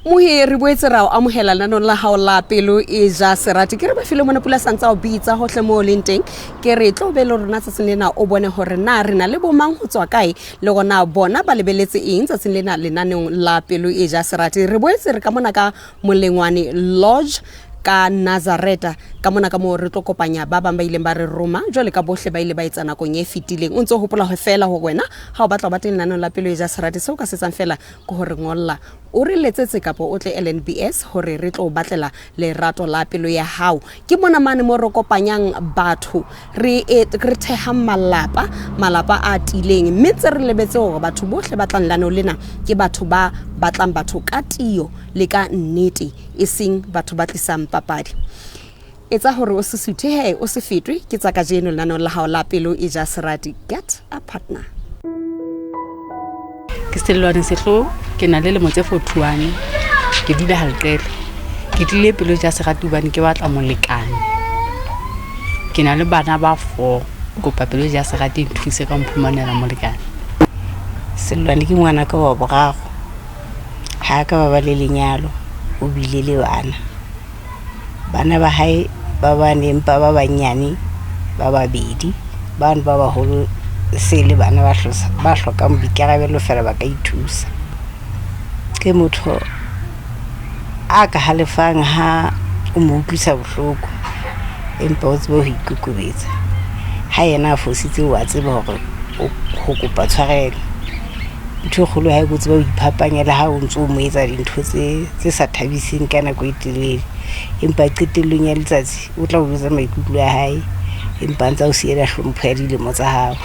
Mohe re boetse ra o amohela lenanong la hao la pelo e ja serati. Ke re ba file mona pula santsa o bitsa hohle moo o leng teng. Ke re tlo be le rona tsatsing lena o bone hore na re na le bomang ho tswa kae le gona bona ba lebeletse eng tsatsing lena lenaneong la pelo e ja serati. Re boetse re ka mona ka Molengwane Lodge ka Nazareta ka mona ka moo re tlo kopanya ba bang ba ileng ba re roma jwale ka bohle ba ile ba etsa nakong e fetileng. O ntse o hopola ho fela hore wena ha o batla ho ba teng lenaneong la pelo e ja serati seo ka se etsang fela ke ho re ngolla o re letsetse kapa o tle LNBS hore re tlo o batlela lerato la pelo ya hao. Ke mona mane mo re kopanyang batho re e, re thehang malapa malapa a tiileng mme tse re lebetse hore batho bohle ba tlang lenaneong lena ke batho ba batlang batho ka tiyo le ka nnete e seng batho ba tlisang papadi. Etsa hore o se suthe he o se fetwe ke tsa kajeno lenaneong la hao la pelo e ja serati. Get a partner. Ke Sellwane Sehlo, ke na le lemo tse 41, ke dula Halqele. Ke tlile pelo ja serati hobane ke batla molekane. Ke na le bana ba 4, kopa pelo ja serati e nthuse ka mphumanela molekane. Sellwane ke ngwana ka wa boraro. Ha a ka ba ba le lenyalo, o bile le bana. Bana ba hae ba bane empa ba banyane ba babedi, bano ba baholo se le bana ba ba hlokang boikarabelo feela ba ka ithusa. Ke motho a ka halefang ha o mo utlwisa bohloko, empa o tsebe ho ikokobetsa. Ha yena a fositse wa tseba hore ho kopa tshwarelo. Ntho e kgolo hae ko tseba ho iphapanya le ha o ntso o mo etsa dintho tse tse sa thabiseng ka nako e telele. Empa qetellong ya letsatsi o tla o jwetsa maikutlo a hae, empa a ntsa o siela hlompho ya dilemo tsa hao.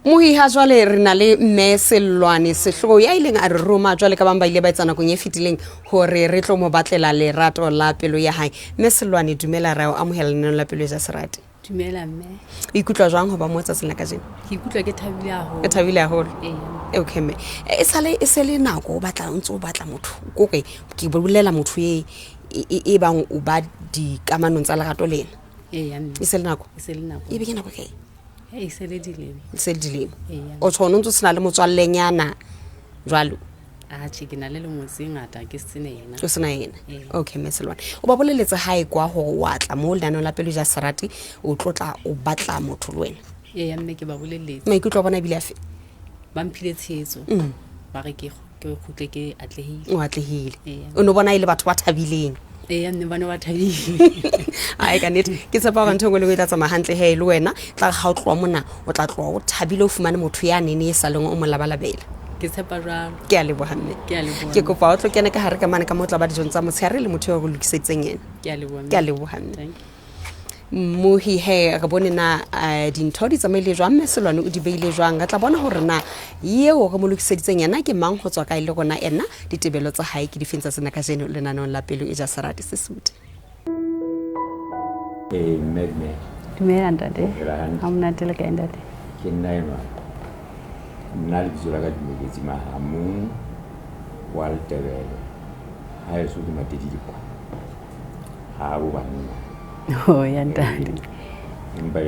Mohi ha jwale re na le mme Sellwane Sehloho ya ileng a re roma jwale ka bang ba ile ba etsa nakong e fetileng hore re tlo mo batlela lerato la pelo ya hae. Mme Sellwane, dumela, re a o amohela lenaneong la pelo ja serati. Dumela mme. O ikutlwa jwang ho ba mo tsatsing la kajeno? Ke ikutlwa ke thabile haholo. O thabile haholo? Ee. Okay mme. E sale e se le nako o batla o ntse o batla motho. Kore ke bolela motho e e bang o ba dikamanong tsa lerato le yena. Ee mme. E se le nako? E se le nako. E be ke nako kae? E se le dilemo. E se le dilemo. O tjho o ntse o sena le motswallenyana jwalo? Atjhe, ke na le lemo tse ngata ke sena yena. O sena yena. Okay, Mme Selwane. O ba boleletse hae kwa hore wa tla mo lenaneong la pelo ja serati o tlotla o batla motho le wena. Ee mme ke ba boleletse. Maikutlo a bona ebile a fe? Ba mphile tshehetso. Ba re ke ke kgutle ke atlehile. O atlehile. O no bona e le batho ba thabileng. Ee mme ba ne ba thabile. Ai ka nnete ke tshepa hore ntho e nngwe le nngwe e tla tsamaya hantle he le wena tla re ha o tloha mona o tla tloha o thabile o fumane motho ya nene e saleng o mo labalabela. Ke tshepa jwalo. Ke a leboha mme. Ke a leboha. Ke kopa o tlo kene ka hare ka mane ka mo tla ba dijong tsa motshehare le motho eo re lokiseditseng yena. Ke a leboha. Ke a leboha mme. Mmohi he re bone na eh, dintho di tsamaile jwang mme Selwane o di beile jwang. Re tla bona hore na eo re mo lokiseditseng yena ke mang ho tswa kae le rona ena ditebelo tsa hae ke difeng tsa tsena kajeno lenaneong la pelo e ja serati se sute. Ee, mme dumela. Dumela ntate. O phela hantle? Ha monate le kae ntate? Ke nna enwa. Nna lebitso la ka ke Moketsi Mahamong wa Letebele. Haeso ke Matedi Dikwa. Ha bo banna. Oh, ya ntate. Empa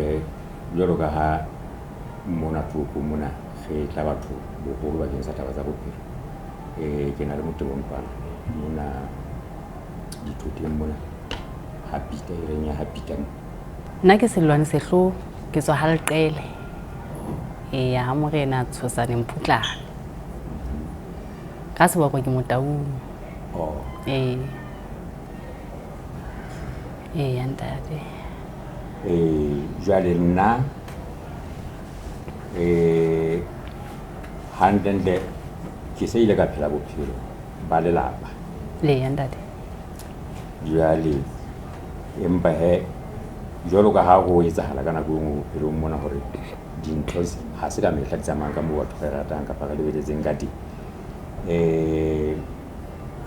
jwalo ka ha mona toropong mona re tla batho boholo bakeng sa taba tsa bophelo. Ke na le motebo ntlwana mona dithoteng mona ha Peter e reng ya ha Peter. Nna ke Sellwane Sehloho, ke tswa ha Leqele. Eya ha Morena Tshosane Mphutlane. Ka seboko ke Motaung. Oh. Ee. Eya ntate. Jwale nna hantlentle ke se ile ka phela bophelo ba lelapa. Eya ntate. Jwale empa he jwalo ka ha ho etsahala ka nako e nngwe bophelong mona hore dintho ha se ka mehla di tsamayang ka moo batho ba ratang kapa re lebeletseng ka teng.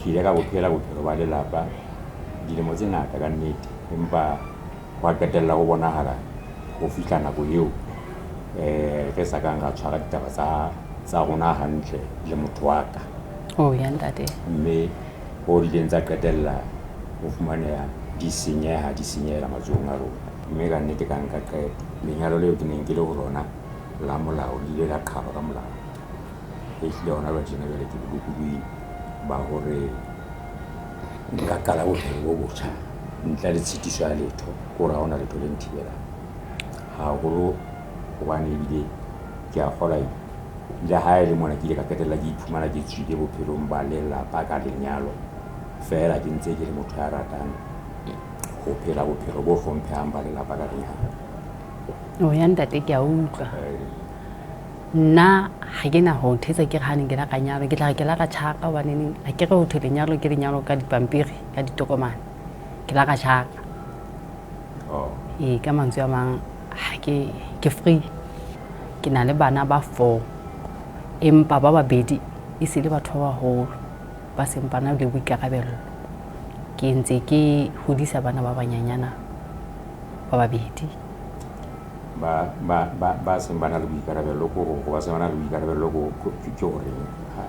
Ke ile ka bo phela bophelo ba lelapa dilemo tse ngata ka nnete, empa hwa qetella ho bonahala ho fihla nako eo re sa kang ra tshwara ditaba tsa rona hantle le motho wa ka. Oh ya ntate. Mme ho dileng tsa qetella ho fumaneha di senyeha, di senyehela matsohong a rona. Mme ka nnete ka nka qeto. Lenyalo leo ke neng ke le ho lona la molao le ile la qhalwa ka molao. Ehlile hona jwale tjena jwale ke bolokolohing ba hore nka qala bophelo bo botjha ntle le tshitiso ya letho, ke hore ha hona letho le nthibelang. Haholo hobane ebile ke a kgolwa le ha e le mona ke ile ka qetella ke iphumana ke tswile bophelong ba lelapa ka lenyalo, feela ke ntse ke le motho ya ratang ho phela bophelo bo hlomphehang ba lelapa ka lenyalo. Oh ya ntate, ke a utlwa. Nna ha ke na ho thetsa ke re ha ne ke la ka nyalwa, ke tla re ke la ka tjhaka hobaneneng ha ke re ho thwe lenyalo ke lenyalo ka dipampiri, ka ditokomane. Ke la ka tjhaka. Oh. Ee, ka mantswe a mang ha ke free. Ke na le bana ba 4, empa ba babedi e se le batho ba baholo ba seng ba na le boikarabello. Ke ntse ke hodisa bana ba banyanyana ba babedi. Ba seng ba na le boikarabello ko hore ba seng ba na le boikarabello ko ke hore ha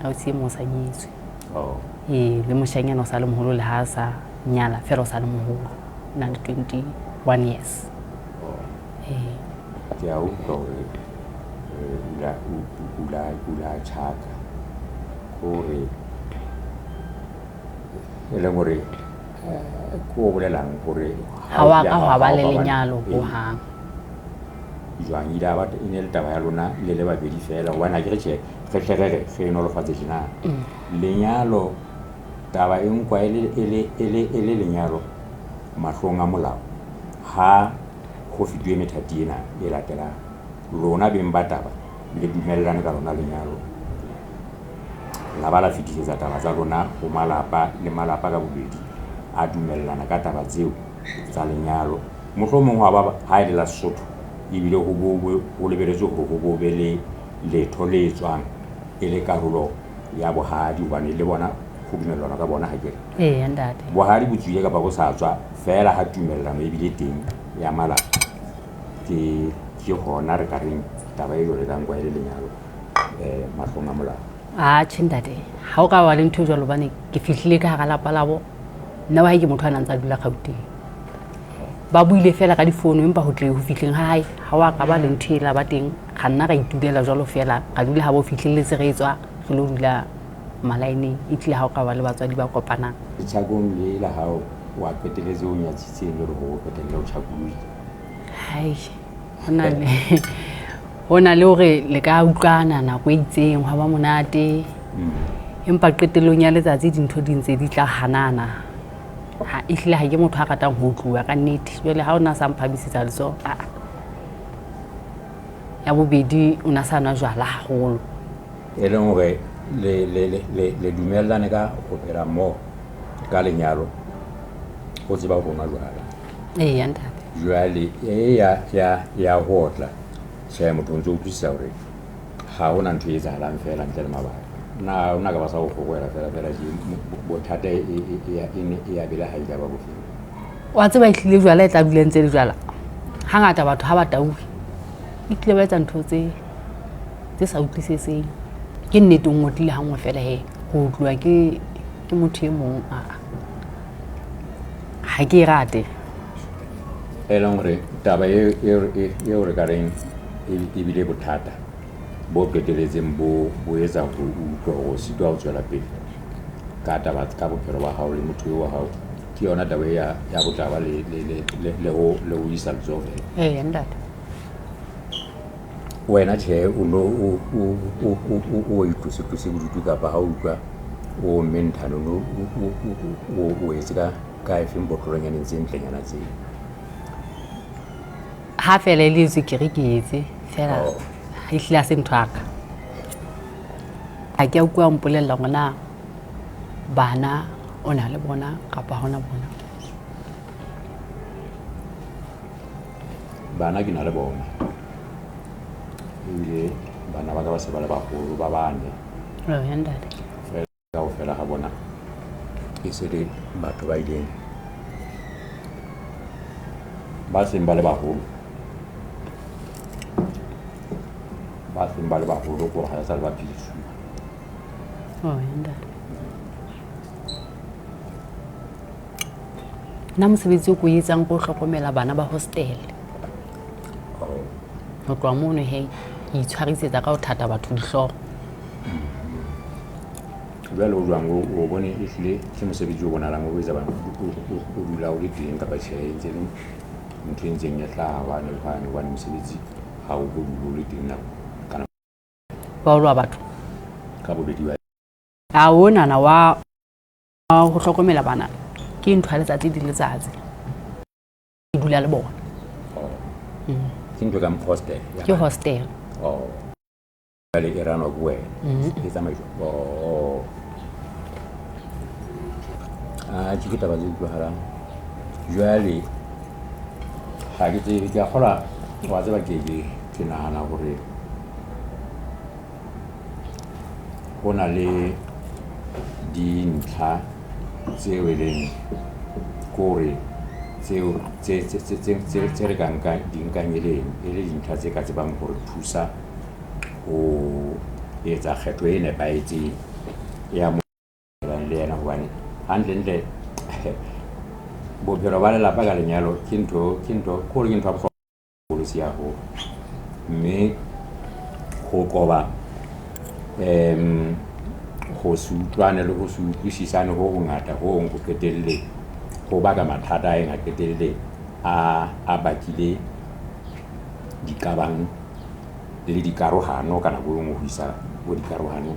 Ausi e mong o sa nyetswe. Oh. Ee, le moshanyana o sa le moholo le ha a sa nyala, fela o sa le moholo. O na le 21 years. Oh. Ee. Ke a utlwa hore ula tjhaka. Hore e leng hore ko bolelang hore Ha wa ka hwa ba le lenyalo hohang. Jwang ile ba e ne le taba ya lona le le babedi fela, hobane ha ke re tjhe, re hle re re re nolofatse tjena. Lenyalo taba e nkwa e le lenyalo mahlong a molao ha ho fetuwe methati ena e latelang. Lona beng ba taba le dumellane ka lona lenyalo, la ba la fetisetsa taba tsa lona ho malapa, le malapa ka bobedi a dumellana ka taba tseo tsa lenyalo. Mohlomong hwa ba ha e le la Sesotho, ebile ho bo ho lebeletswe hore ho bo be le letho le etswang e le karolo ya bohadi, hobane le bona ho dumellana ka bona ha ke re. Ee, ntate. Bohadi bo tswile kapa bo sa tswa, fela ha tumellano ebile teng ya malapa, ke hona re ka reng taba e jwalo e ka nkwa e le lenyalo mahlong a molao. Atjhe ntate, ha o ka ba le ntho e jwalo hobane ke fihlile ka hara lapa labo, nna wa hae ke motho a nang ntsa dula Gauteng. Ba buile fela ka difono, empa ho tle ho fihleng ha hae ha wa ka ba le ntho e la ba teng, ra nna ra itulela jwalo fela, ra dula ha bo fihlelletse re tswa re lo dula malaeneng, e tlile ha o ka ba le batswadi ba kopanang. Tjhakong le la hao wa qetelletse o nyatsitseng jwalo hore o qetelle o tjhakolohile. Hai, ho na le hore le ka utlwana nako e itseng hwa ba monate. Empa qetellong ya letsatsi dintho di ntse di tla hanana. Ha ehlile ha ke motho a ratang ho utluwa ka nnete. Jwale ha o na sa mphamisetsa letsoho, aa. Ya bobedi o na sa nwa jwala haholo. E leng hore le dumellane ka ho phela mmoho ka lenyalo, o tseba hore o nwa jwala. Ee, ntate. Jwale e ya ho otla, tjhe, motho o ntso utlwisisa hore ha hona ntho e etsahalang fela ntle le mabaka. Na o na ka ba sa o kgokoela fela fela tje, bothata e ya bela ha e ka ba bofelo. Wa tseba ehlile jwala e tla dula ntse le jwala. Hangata batho ha ba tauwe, e tlile ba etsa ntho tse sa utlwisiseng. Ke nnete o ngotlile ha nngwe fela he, ho utluwa ke motho e mong, aa. Ha ke e rate. E leng hore taba eo re ka reng e bile bothata bo qetelletseng bo etsa hore o utlwe hore o sitwa ho tswela pele ka taba ka bophelo ba hao le motho eo wa hao, ke yona taba e ya botlaba le ho isa letsoho fela. Ee, ntate. Wena tjhe, o no o itlosetlose bodutu kapa ha o utlwa o omme nthane, o no o etse ka efeng botlolonyaneng tse ntlenyana tseo? Ha fela e le etswe ke re ke etse fela, ehlile ha se ntho ya ka. Ha ke a utlwa mpolella hore na bana o na le bona kapa ha ona bona. Bana ke na le bona. Ebile bana ba ka ba se ba le baholo ba bane. Oh, ya ntate. Kaofela ha bona E se le batho ba ileng ba seng ba le baholo, ba seng ba le baholo kore ha sa le ba phedisuwa. Oh, ntate. Nna mosebetsi o ko etsang ko hlokomela bana ba hostel. Ho tloha mono he, ke itshwarisetsa ka ho thata batho dihlooho. Jwale o jwang, o bone ehlile ke mosebetsi o bonahalang o etsa o dula o le teng kapa tjhe, e ntse le ntho e ntseng e hlaha hwane le hwane, hobane mosebetsi ha o tlo dula o le teng nako ka nako. Wa ho loha batho? Ka bobedi ba. A onana wa ho hlokomela bana ke ntho ya letsatsi le letsatsi. Ke dula le bona. Oh. Ke ntho ka hostel. Ke hostel. Oh. Jwale e ranwa ke wena. E tsamaiswa. Oh. Ah, ke taba tse utlwahalang. Jwale ha ke tsebe, ke a kgolwa, wa tseba ke nahana hore ho na le dintlha tseo e leng kore tseo tse re ka nka di nkang e leng e le dintlha tse ka tsebang hore thusa ho etsa kgetho e nepahetseng ya mo le yena, hobane hantlentle bophelo ba lelapa ka lenyalo ke ntho ke ntho kore ke ntho ya bohlokwa haholo, mme ho qoba ho se utlwane le ho se utlwisisane ho hongata ho hong ho qetelle ho baka mathata a eng a qetelle a bakile diqabang le dikarohano ka nako e nngwe ho isa bo dikarohano,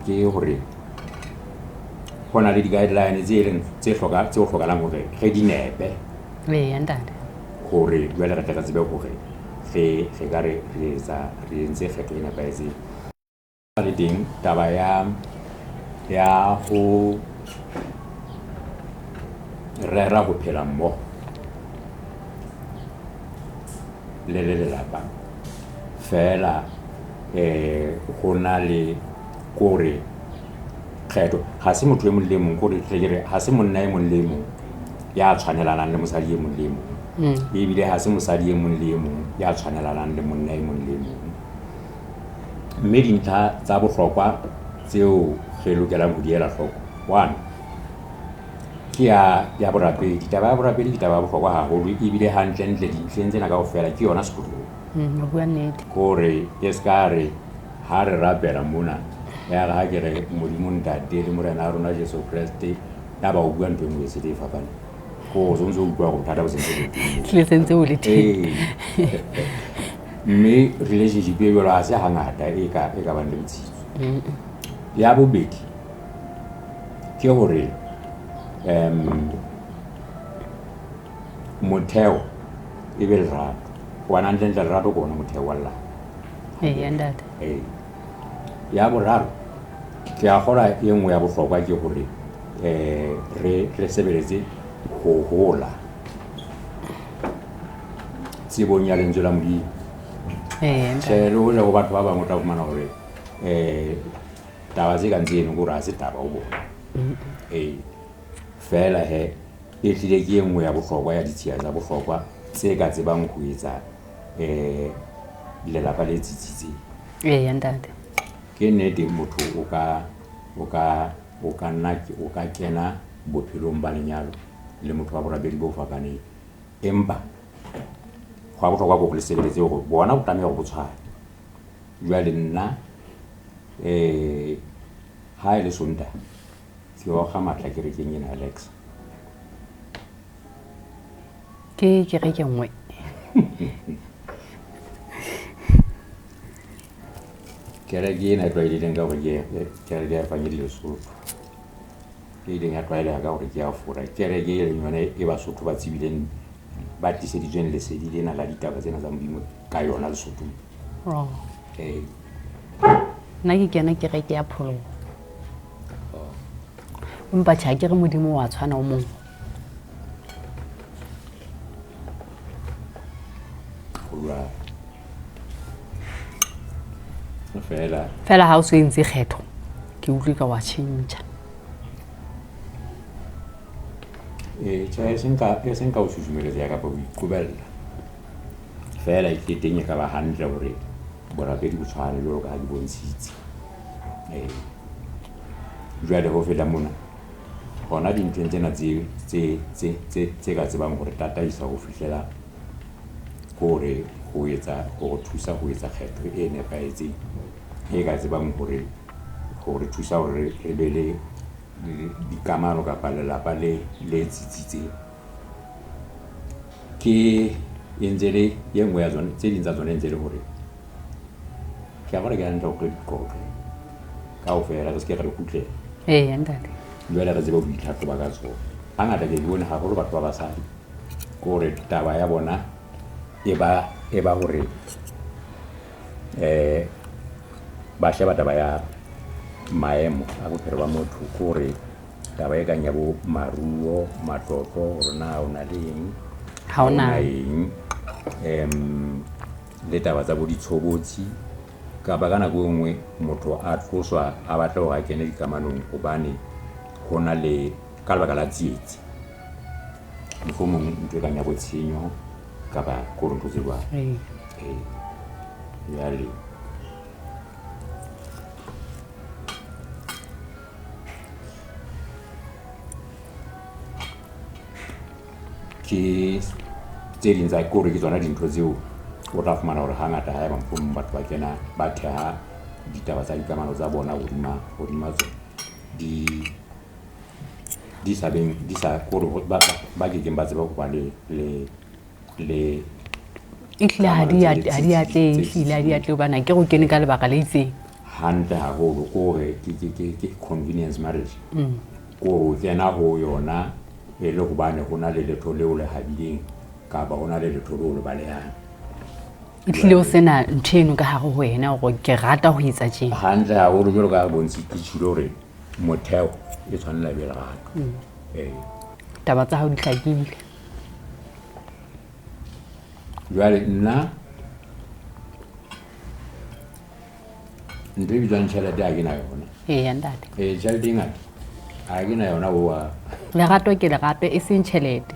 ke hore ho na le di-guideline tse leng tse hloka tse hlokahalang hore re di nepe. Eya ntate. Hore jwale re tle re tsebe hore re re ka re re etsa re entse kgetho e nepahetseng. Le teng taba ya ho rera ho phela mmoho le le lelapa fela, ho na le kore kgetho ha se motho e mong le mong, kore tle ke re ha se monna e mong le e mong ya tshwanelanang le mosadi e mong le e mong, ebile ha se mosadi e mong le e mong ya tshwanelanang le monna e mong le e mong. Mme dintlha tsa bohlokwa tseo re lokelang ho di ela hloko, one ke ya borapedi. Taba ya borapedi ke taba ya bohlokwa haholo, ebile hantlentle dintlheng tsena kaofela ke yona sekotlolo. O bua nnete. Kore ke ska re ha re rapela mona ya re ha ke re Modimo Ntate le Morena wa rona Jesu Kreste, ya ba o bua ntho e nngwe e sele e fapaneng. Ko o ntso utlwa hore bothata bo sentse bo teng. Hlile sentse bo le teng. Mme relationship e jwalo ha se hangata e ka bang le botsitso. Ya bobedi ke hore motheo e be lerato, hobane hantlentle lerato ke ona motheo wa lelapa. Eya ntate. Ee. Ya boraro ke a kgolwa e nngwe ya bohlokwa ke hore re sebeletse ho hola tsebong ya lentswe la Modimo. Tjhe, le hoja ho batho ba bang o tla fumana hore taba tse kang tseno ke hore ha se taba ho bona. Ee, fela he e hlile ke e nngwe ya bohlokwa ya ditshiya tsa bohlokwa tse ka tsebang ho etsa lelapa le tsitsitseng. Eya ntate. Ke nnete motho o ka o ka o ka nna o ka kena bophelong ba lenyalo le motho wa borapedi bo fapaneng, empa ho wa bohlokwa ke hore le sebeletse hore bona bo tlameha hore bo tshwane. Jwale nna ha e le Sontaha ke okga matla kerekeng ena Alex. Ke kereke nngwe. Kereke ena e tlwaelehileng ka hore ke kereke ya Evangeli Lesotho, e ileng ya tlwaeleha ka hore ke ya Fora. Kereke e leng yona e Basotho ba tsebileng, ba tliseditsweng lesedi lena la ditaba tsena tsa Modimo ka yona Lesothong. Oh. Nna ke kena kereke ya Pholoho. Empa tjhe, ha ke re Modimo wa tshwana o mong. Fela fela ha o so entse kgetho, ke utlwe ka wa tjhentjha. Ee, tjhe, e seng ka ho susumeletseha kapa ho iqobella. Feela e teng e ka ba hantle hore borapedi bo tshwane jwalo ka ha ke bontshitse. Ee. Jwale ho feta mona, hona dinthong tsena tse ka tsebang hore tataisa ho fihlela hore ho etsa ho re thusa ho etsa kgetho e nepahetseng, e ka tsebang hore ho re thusa hore re be le dikamano kapa lelapa le tsitsitseng. Ke e ntse le e nngwe ya tsona, tse ding tsa tsona e ntse le hore ke a bona ke hantle hore re di qoqe kaofela, re se ke ra di kgutlela. Eya ntate. Jwale re tsebe ho itlhatlhoba ka tsona. Hangata ke bone haholo batho ba basadi ke hore taba ya bona e ba hore ba sheba taba ya maemo a bophelo ba motho, ke hore taba e kang ya bo maruo, matlotlo, hore na o na le eng, Ha o na eng, le taba tsa bo ditshobotsi, kapa ka nako e nngwe motho a tloswa a batla hore a kene dikamanong hobane ho na le ka lebaka la tsietsi, mohlomong ntho e kang ya botshenyo kapa ke hore ntho tse jwalo. Ee. Jwale ke tse ding tsa kore ke tsona dintho tseo o tla fumana hore hangata haeba mohlomong batho ba kena ba theha ditaba tsa dikamano tsa bona hodima tsona di sa beng di sa kore ba kekeng ba tseba ho ba le ehlile ha di atlehe, ehlile ha di atlehe hobane ha ke re o kene ka lebaka le itseng. Hantle haholo ke hore ke convenience marriage. Ke hore o kena ho yona e le hobane ho na le letho leo le habileng kapa ho na le letho leo le balehang. Ehlile o sena ntho eno ka hare ho wena hore ke rata ho etsa tjena. Hantle haholo jwalo ka ha re bontshitse ke tjhilo hore motheo e tshwanela e be lerato. Ee. Taba tsa hao di hlakile. Jwale nna ntho e bitswang tjhelete ha ke na yona. Eya ntate. Ee, tjhelete e ngata ha ke na yona howa. Lerato ke lerato e seng tjhelete.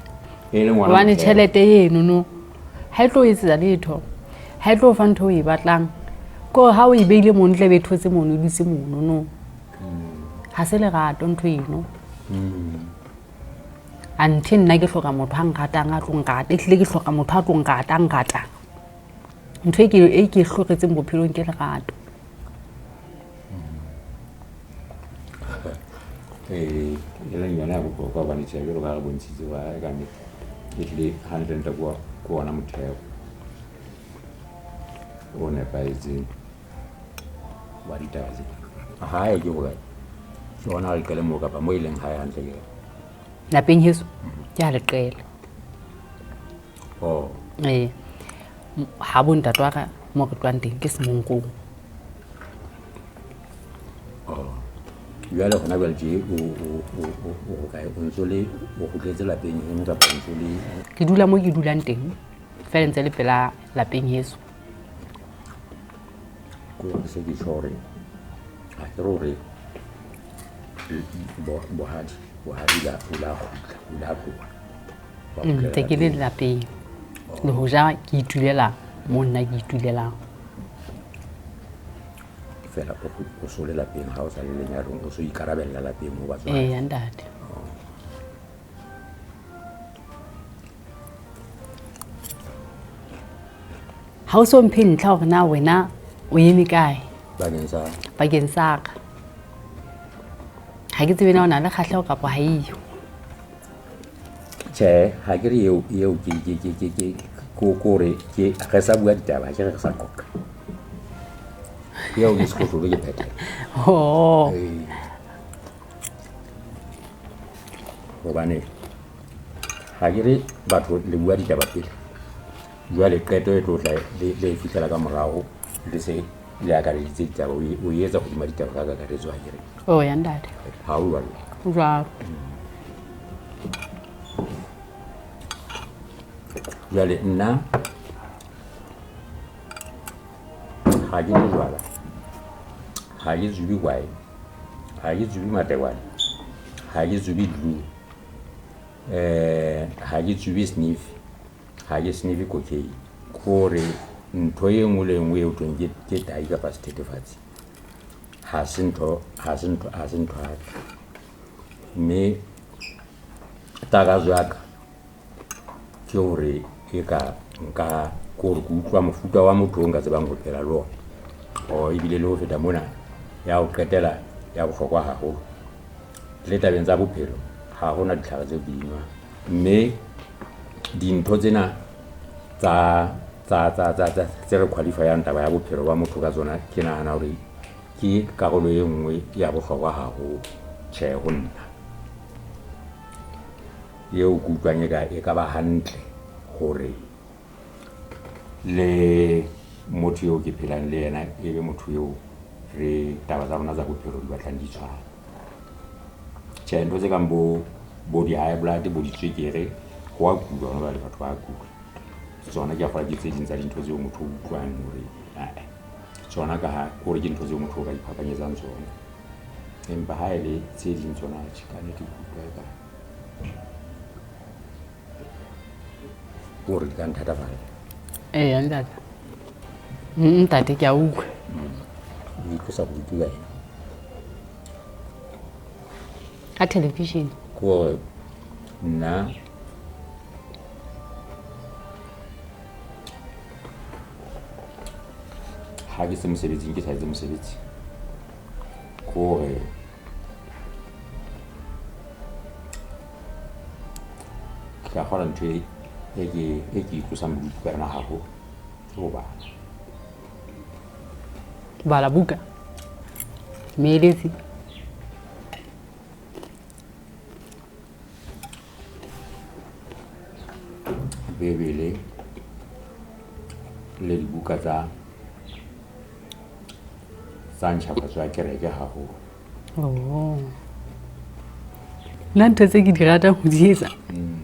E le ngwana Hobane motheo. tjhelete eno no ha e tlo etsetsa letho, ha e tlo fa ntho o e batlang. Ke hore ha o e beile mono tla be e thotse mono, e dutse mono no. Ha se lerato ntho eno. Anthe nna ke hloka motho a nratang, a tlo nrata. Ehlile ke hloka motho a tlo nrata, a nratang. Ntho e ke e hloketseng bophelong ke lerato. E leng yona ya bohlokwa hobane tjhe, jwalo ka ha re bontshitse hore ha e ka nnete ehlile hantlentle ke ona motheo o nepahetseng wa ditaba tsena. Hae ke hokae? Ke hona ha leqele moo kapa moo e leng hae hantle ke kae? Lapeng heso ke ha leqele. Oh. Ee. Ha bo ntate wa ka mo re tlohang teng ke Semonkong. Oh. Jwale hona jwale tje o hokae? O ntso le o kgutletse lapeng heno kapa o ntso le? Ke dula mo ke dulang teng, feela ntse le pela lapeng heso. Ke hore se ke tjho hore ha ke re hore bohadi o la kgutla, o la tloha. Wa kgutlela Ntse ke le lapeng. lapeng. Le hoja ke itulela mo nna ke itulelang. Feela o so le lapeng ha o sa le lenyalong, o so ikarabella lapeng ho batswadi. Eya ntate. Ha o so mphe ntlha hore na wena o eme kae? Bakeng sa? Bakeng sa ka. Ha ke tsebe na o na le kgahleho kapa ha eyo. Tjhe, ha ke re eo ke hore ke re sa bua ditaba, ha ke re re sa qoqa. Eo ke sekotlolo ke phethela. Oh. Ee. Hobane ha ke re batho le bua ditaba pele. Jwale qeto e tlo tla le e fihlela ka morao, le se le akareditse ditaba, o e etsa hodima ditaba ka kakaretso ha ke re. Oh, ya ntate. Ha o jwalo. O jwalo. Jwale nna ha ke nwe jwala, ha ke tsube kwae, ha ke tsube matekwane, ha ke tsube glue. Ha ke tsube sniff, ha ke sniff cocaine. Kore ntho e nngwe le e nngwe eo thweng ke tai kapa sethethefatsi ha se ntho ha se ntho ha se ntho ya ka. Mme takatso ya ka ke hore e ka nka ke hore ke utlwa mofuta wa motho o nka tsebang ho phela le ona. Or ebile le ho feta mona ya ho qetela ya bohlokwa haholo. Le tabeng tsa bophelo ha hona ditlhare tseo ke di nwang. Mme dintho tsena tsa tsa tsa tsa tsa tse re qualify-ang taba ya bophelo ba motho ka tsona, ke nahana hore ke karolo e nngwe ya bohlokwa haholo tjhe ho nna. Eo ke utlwang e ka ba hantle hore le motho eo ke phelang le yena e be motho eo re taba tsa rona tsa bophelo di batlang di tshwana. Tjhe, ntho tse kang bo di-high blood, bo ditswekere, ho a kulwa hona jwale, batho ba a kula. Tsona ke a kgolwa ke tse ding tsa dintho tseo motho o utlwang hore ae tsona ka ha kore ke ntho tseo motho o ka iphapanyetsang tsona. Empa ha e le tse ding tsona tjhe, ka nnete ke utlwa eka kore di ka nthatafalla. Eya ntate. Ntate ke a utlwa. O itlosa bodutu ka eng? Ka television. Ke hore nna ha ke se mosebetsing, ke sa etse mosebetsi, ke hore ke a kgolwa ntho e ke itlosang bodutu ka yona haholo ke ho bala. Bala buka. Meeletsi. Bebele le dibuka tsa ntjhafatso ya kereke haholo. Oh. Nna ntho tse ke di ratang ho di etsa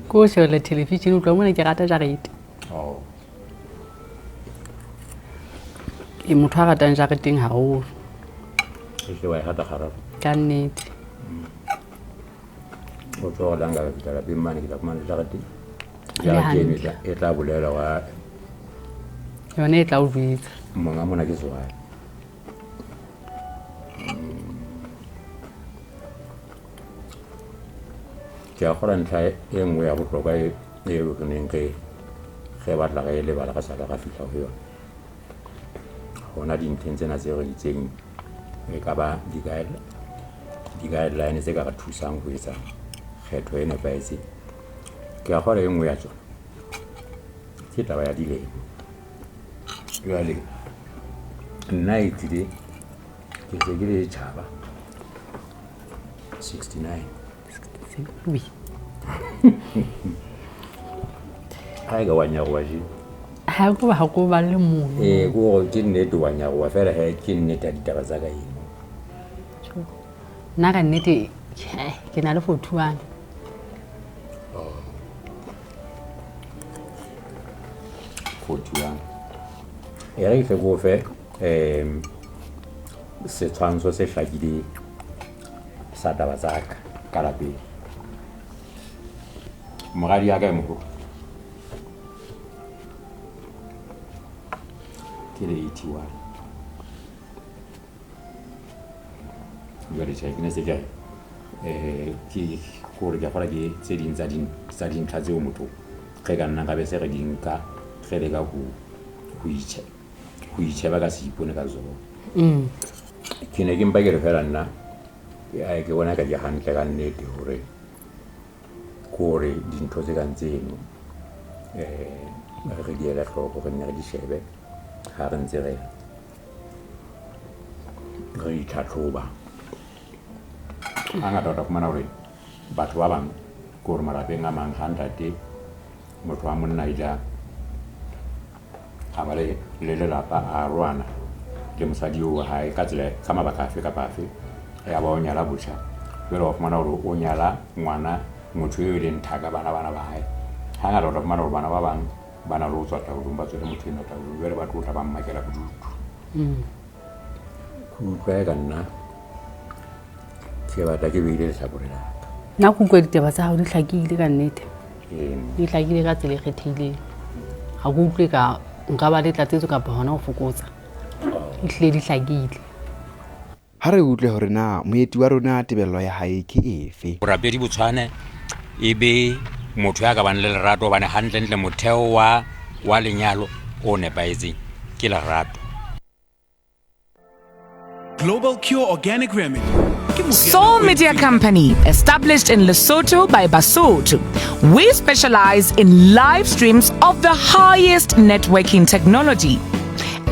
ke ho shebella television, o tloha mona ke rata jarete. Oh. Ke motho a ratang jareteng haholo. Ehle wa e rata kgararo. Ka nnete. O tswa hore la nka ka fihla lapeng mane ke tla fumana jarete. Le Jarete eno hantle. e tla bolela wa Yona e tla o jwetsa. Monga mona ke sehwai. Ke a kgolwa ntlha e nngwe ya bohlokwa e re neng re batla re lebala re sa ka ra fihla ho yona. Hona dintlheng tsena tse re itseng e ka ba di-guideline tse ka re thusang ho etsa kgetho e nepahetseng. Ke a kgolwa e nngwe ya tsona ke taba ya dilemo. Jwale nna e tlile ke se ke le tjhaba 69. Oui. Ha e ka wa nyaroha je. Ha ko ba ha ko ba le mono. Ke hore ke nnete wa nyaroha fela he ke nnete ya ditaba tsa ka eno. Nna ka nnete ke na le 41. Oh. 41. E re ke go fe setshwantsho se hlakileng sa taba tsa ka ka lapeng. Moradi ya ka e moholo ke le 81. Jwale tjhe, ke ne se ke re, ke hore ke a kgolwa ke tse ding tsa dintlha tseo motho re ka nnang ra be se re di nka re leka ho itjheba ka seipone ka tsona. Ke ne ke mpa ke re fela nna ke bona ka di hantle ka nnete hore ke hore dintho tse kang tseno re di ele hloko, re nne re di shebe ha re ntse re itlhatlhoba. Hangata o tla fumana hore batho ba bang ke hore malapeng a mang ha ntate motho wa monna a ile a ba le lelapa a arohana le mosadi eo wa hae ka tsela ka mabaka afe kapa afe, ya ba o nyala botjha. Jwale wa fumana hore o nyala ngwana motho eo e leng thaka bana bana ba hae. Hangata o tla fumana hore bana ba bang ba na le ho tswa taolong, ba tswele motho enwa taolong, jwale ba tlo tla ba mmakela bodutu. Ke utlwa eka nna ke batla ke beile lehlakore la ka. Nna ke utlwa ditaba tsa hao di hlakile ka nnete. Ee. Di hlakile ka tsela e kgethehileng. Ga ke utlwe ka nka ba le tlatsetso kapa hona ho fokotsa. Ehlile di hlakile. Ha re utlwe hore na moeti wa rona tebello ya hae ke efe. Borapedi bo tshwane e be motho ya ka bang le lerato hobane hantlentle motheo wa wa lenyalo o nepahetseng ke lerato. Global Cure Organic Remedy. Ke moriana Soul o Media entsweng- Company, established in Lesotho by Basotho. We specialize in live streams of the highest networking technology.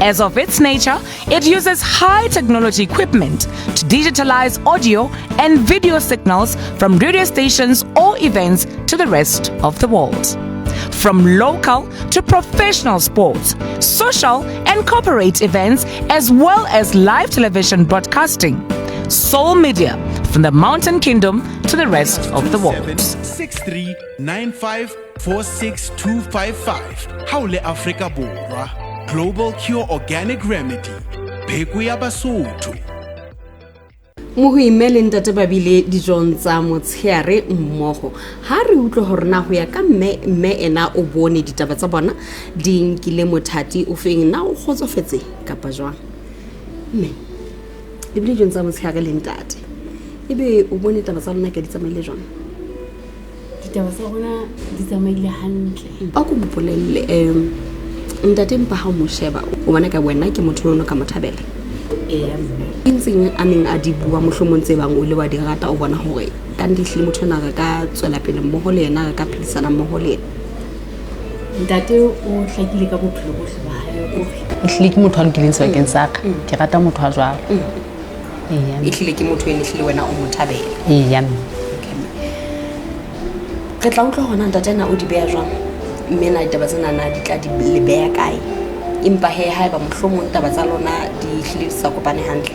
As of its nature, it uses high technology equipment to digitalize audio and video signals from radio stations or events to the rest of the world. From local to professional sports, social and corporate events, as well as live television broadcasting. Soul Media, from the Mountain Kingdom to the rest of the world. 639546255 ha o le Afrika Borwa. Global Cure Organic Remedy. Pheko ya Basotho. Mohui mme le ntate ba bile dijong tsa motsheare mmogo. Ha re utlwe gore na go ya ka mme mme ena o bone ditaba tsa bona di nkile mothati o feng, na o kgotsofetse kapa jwang? Mme le bile dijong tsa motsheare le ntate, ebe o bone taba tsa lona ka di tsamaile jwang? Ditaba tsa rona di tsamaile hantle. A ko mpolelle, ntate mpa ha o mo sheba o bona ka wena ke motho ono ka mo thabela? Eya mme. Ke ntseng a neng a di bua mohlomong tse bang o ile wa di rata, o bona hore ka nnete ehlile motho ena re ka tswela pele mmoho le yena, re ka phedisana mmoho le yena? Ntate o hlakile ka bophelo bohle ba hae, o re ehlile ke motho a lokileng sebakeng sa ka. Ke rata motho a jwalo. Eya mme. Ehlile ke motho ene ehlile wena o mo thabela. Eya mme. Okay, mme. Re tla utlwa hona ntate ena o di beha jwang, mme na ditaba tsena na di tla di le beha kae? Empa he haeba mohlomong taba tsa lona di hlile di sa kopane hantle,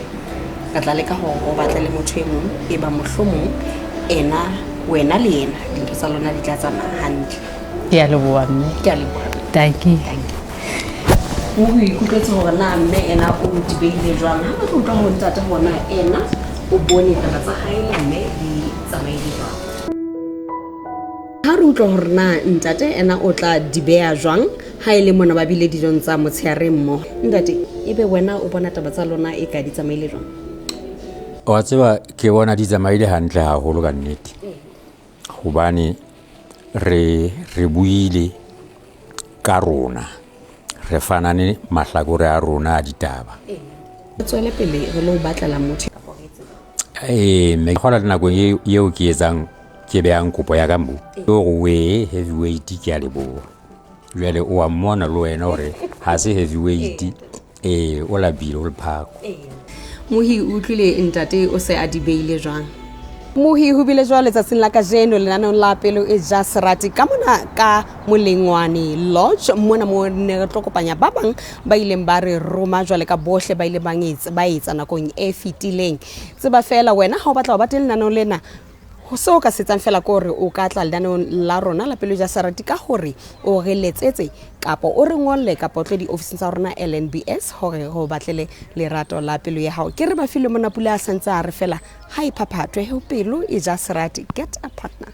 re tla leka hore o batle le motho e mong e ba mohlomong ena wena le yena dintho tsa lona di tla tsamaya hantle. Ke a leboha mme. Ke a leboha. Dankie. Dankie. O ikutlwetse hore na mme ena o di behile jwang? Ha re tlo utlwa ho ntate hore na ena o bone taba tsa hae le mme di tsamaile jwang. Ha re utlwa hore na ntate ena o tla di beha jwang ha e le mona ba bile dijong tsa motsheare mmoho. Ntate, ebe wena o bona taba tsa lona e ka di tsamaile jwang? Wa tseba ke bona di tsamaile hantle haholo ka nnete. Hobane re re buile ka rona, re fanane mahlakore a rona a ditaba. Re tswele pele re lo batlela motho. Ee, mme ke kgola le nakong eo ke etsang ke behang kopo ya ka moo. Hore we heavyweight ke a leboha. Jwale o wa mmona le wena hore ha se heavyweight, ee, o lapile o lephako. Mohi o utlwile ntate o se a di beile jwang? Mohi ho bile jwalo letsatsing la kajeno lenaneong la Pelo e ja Serati ka mona ka Molengwane Lodge, mona mo ne re tlo kopanya ba bang ba ileng ba re roma jwale ka bohle ba ile ba etsa nakong e fetileng. Tseba fela wena ha o batla ho ba teng lenaneong lena, ho seo o ka se etsang fela ke hore o ka tla lenaneong la rona la Pelo e ja Serati ka hore o re letsetse kapa o re ngolle kapa o tle diofising tsa rona LNBS hore re o batlele lerato la pelo ya hao. Ke re ba file mona pula a santse a re fela ha e phaphathwe ho pelo e ja serati, get a partner.